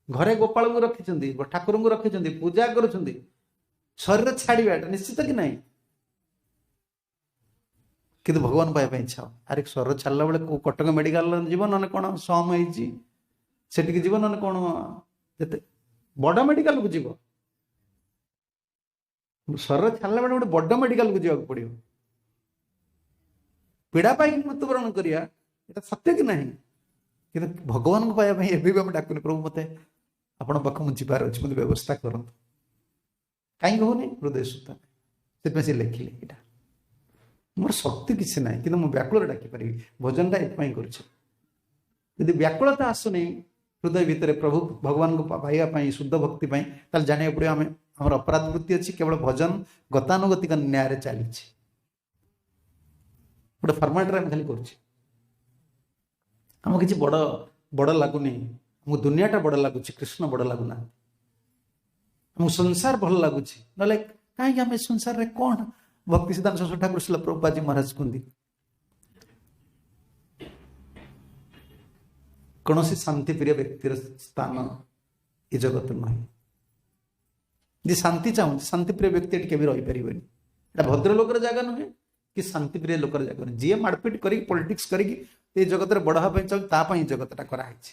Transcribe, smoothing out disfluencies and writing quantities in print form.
ଘରେ ଗୋପାଳଙ୍କୁ ରଖିଛନ୍ତି, ଠାକୁରଙ୍କୁ ରଖିଛନ୍ତି, ପୂଜା କରୁଛନ୍ତି, ଶରୀର ଛାଡ଼ିବା ଏଟା ନିଶ୍ଚିତ କି ନାହିଁ? କିନ୍ତୁ ଭଗବାନ ପାଇବା ପାଇଁ ଇଚ୍ଛା। ଆରେ ଶରୀର ଛାଡ଼ିଲା ବେଳେ କୋଉ କଟକ ମେଡିକାଲ ଯିବ, ନହେଲେ କ'ଣ ସମ୍ ହେଇଛି ସେଠିକି ଯିବ, ନହେଲେ କ'ଣ ଯେତେ ବଡ଼ ମେଡିକାଲକୁ ଯିବ। ଶରୀର ଛାଡ଼ିଲା ବେଳେ ଗୋଟେ ବଡ଼ ମେଡିକାଲକୁ ଯିବାକୁ ପଡ଼ିବ। ପୀଡ଼ା ପାଇକି ମୃତ୍ୟୁବରଣ କରିବା ଏଟା ସତ୍ୟ କି ନାହିଁ? କିନ୍ତୁ ଭଗବାନଙ୍କୁ ପାଇବା ପାଇଁ ଏବେ ବି ଆମେ ଡାକୁନି, ପ୍ରଭୁ ମୋତେ ଆପଣଙ୍କ ପାଖକୁ ମୁଁ ଯିବାର ଅଛି, ମୋତେ ବ୍ୟବସ୍ଥା କରନ୍ତୁ। କାହିଁକି ହଉନି? ହୃଦୟ ଶୁଦ୍ଧ ନାହିଁ। ସେଥିପାଇଁ ସେ ଲେଖିଲେ ଏଇଟା, ମୋର ଶକ୍ତି କିଛି ନାହିଁ କିନ୍ତୁ ମୁଁ ବ୍ୟାକୁଳରେ ଡାକିପାରିବି। ଭଜନଟା ଏଥିପାଇଁ କରୁଛି। ଯଦି ବ୍ୟାକୁଳତା ଆସୁନି ହୃଦୟ ଭିତରେ ପ୍ରଭୁ ଭଗବାନଙ୍କୁ ପାଇବା ପାଇଁ, ଶୁଦ୍ଧ ଭକ୍ତି ପାଇଁ, ତାହେଲେ ଜାଣିବାକୁ ପଡ଼ିବ ଆମେ ଆମର ଅପରାଧ ବୃତ୍ତି ଅଛି। କେବଳ ଭଜନ ଗତାନୁଗତିକ ନ୍ୟାୟରେ ଚାଲିଛି, ଗୋଟେ ଫର୍ମାଲିଟିରେ ଆମେ ଖାଲି କରୁଛେ। ଆମକୁ କିଛି ବଡ଼ ବଡ଼ ଲାଗୁନି, ଆମକୁ ଦୁନିଆଟା ବଡ଼ ଲାଗୁଛି, କୃଷ୍ଣ ବଡ଼ ଲାଗୁନାହାନ୍ତି। ଆମକୁ ସଂସାର ଭଲ ଲାଗୁଛି, ନହେଲେ କାହିଁକି ଆମେ ସଂସାରରେ କ'ଣ? ଭକ୍ତି ସିଦ୍ଧାନ୍ତ ସରସ୍ୱତୀ ଠାକୁର ଶ୍ରୀଲ ପ୍ରଭୁପାଦ ମହାରାଜ କୁହନ୍ତି, କୌଣସି ଶାନ୍ତିପ୍ରିୟ ବ୍ୟକ୍ତିର ସ୍ଥାନ ଏ ଜଗତ ନୁହେଁ। ଯେ ଶାନ୍ତି ଚାହୁଁଛି, ଶାନ୍ତିପ୍ରିୟ ବ୍ୟକ୍ତି ଏଠି କେବେ ରହିପାରିବନି। ଏଟା ଭଦ୍ରଲୋକର ଜାଗା ନୁହେଁ କି ଶାନ୍ତିପ୍ରିୟ ଲୋକର ଜାଗା ନୁହେଁ। ଯିଏ ମାଡ଼ପିଟ କରିକି ପଲିଟିକ୍ସ କରିକି ଏ ଜଗତରେ ବଡ଼ ହେବା ପାଇଁ ଚାହୁଁଛି, ତା ପାଇଁ ଏ ଜଗତଟା କରାହେଇଛି।